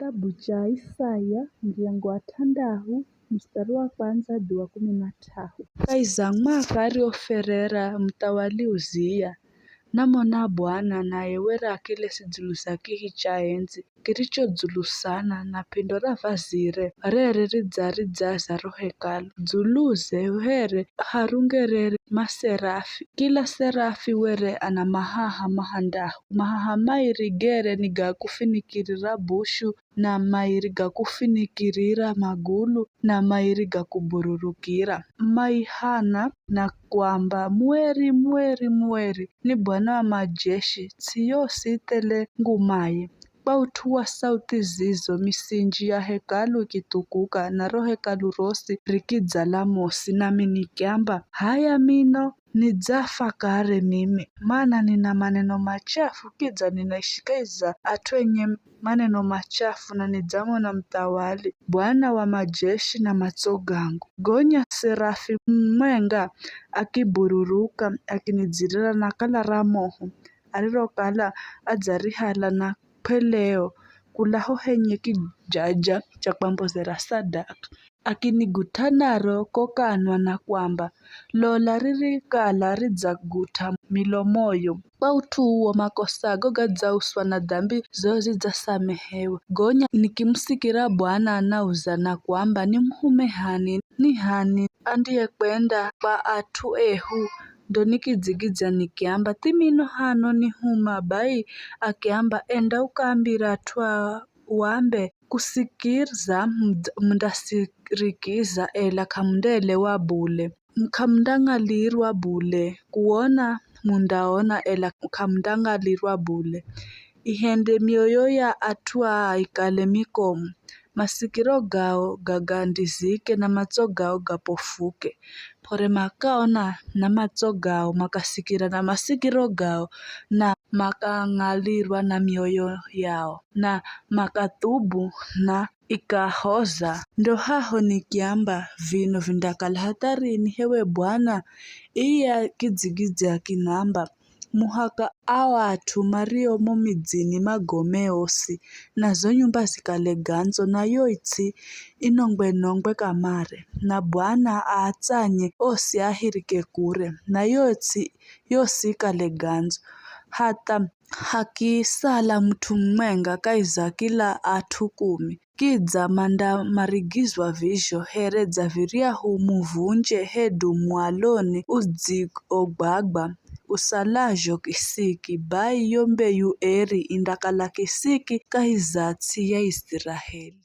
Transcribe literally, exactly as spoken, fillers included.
Kitabu cha Isaya, mrengo wa th'andahu, mstari wa kwanza hadi wa kumi na t'ahu. Kahi za mwaka arioferera muthawali Uzia, namona Bwana naye were akilesi dzulu za kihi cha endzi kiricho dzulu sana, na p'indo ra vazire rere ridzaridzaza ro hekalu. Dzuluze here harungerere maserafi. Kila serafi were ana mahaha mahandahu. Mahaha mairi gere ni ga kufinikirira bushu, na mairi ga kufinikirira magulu, na mairi ga kubururukira. Maihana na kwamba, "Mweri, mweri, mweri, ni Bwana wa majeshi, ts'i yosi ithele ngumaye." Kwa ut'u wa sauthi zizo, misinji ya hekalu ikithukuka, na ro hekalu rosi rikidzala mosi. Nami nikiamba, "H'aya mino nidzafa kare mimi, mana nina maneno machafu, kidza ninaishi kahi za at'u enye maneno machafu, na nidzamona muthawali, Bwana wa majeshi na matso gangu." Gonya serafi mumwenga akibururuka, akinidzirira na kala ra moho, arirokala adzarihala na p'eleo kula ho henye kijaja cha kwambozera sadaka. Akinigut'a naro ko kanwa na kwamba, "Lola ririkala ridzagut'a milomoyo." Kwa ut'u uwo makosago gadzauswa na dambi zo zidzasamehewa. Gonya nikimusikira Bwana anauza na kwamba, "Nimuhume h'ani? Ni h'ani andiyekwenda kwa at'u ehu?" Ndo nikidzigidzya nikiamba, "Thi mino hano nihuma." Bai akiamba, "Enda ukaambire at'u aa wambe, 'Kusikiriza mund-, mundasirikiza, ela k'amundaelewa bule. K'amundang'alirwa bule. Kuona mundaona, ela k'amundang'alirwa bule. Ihende mioyo ya at'u aa ikale mikomu, masikiro gao gagandizike na matso gao gapofuke. P'ore makaona na matso gao, makasikira na masikiro gao, na makang'alirwa na mioyo yao, na makathubu na ikahoza." Ndo haho nikiamba, "Vino vindakala hatha rini, h'ewe Bwana?" Iye akidzigidzya akinamba, "Muhaka ao at'u mario mo midzini magome osi, na zo nyumba zikale gandzo, na yo its'i inongwe-nongwe kamare, na Bwana aatsanye osi aahirike kure, na yo its'i yosi ikale gandzo, hatha hakisala mut'u mumwenga kahi za kila at'u kumi. Kidza mandamarigizwa vizho here dza viryahu muvunje hedu mwaloni udziogwagwa usalazho kisiki, bai yo mbeyu eri indakala kisiki kahi za ts'i ya Iziraeli."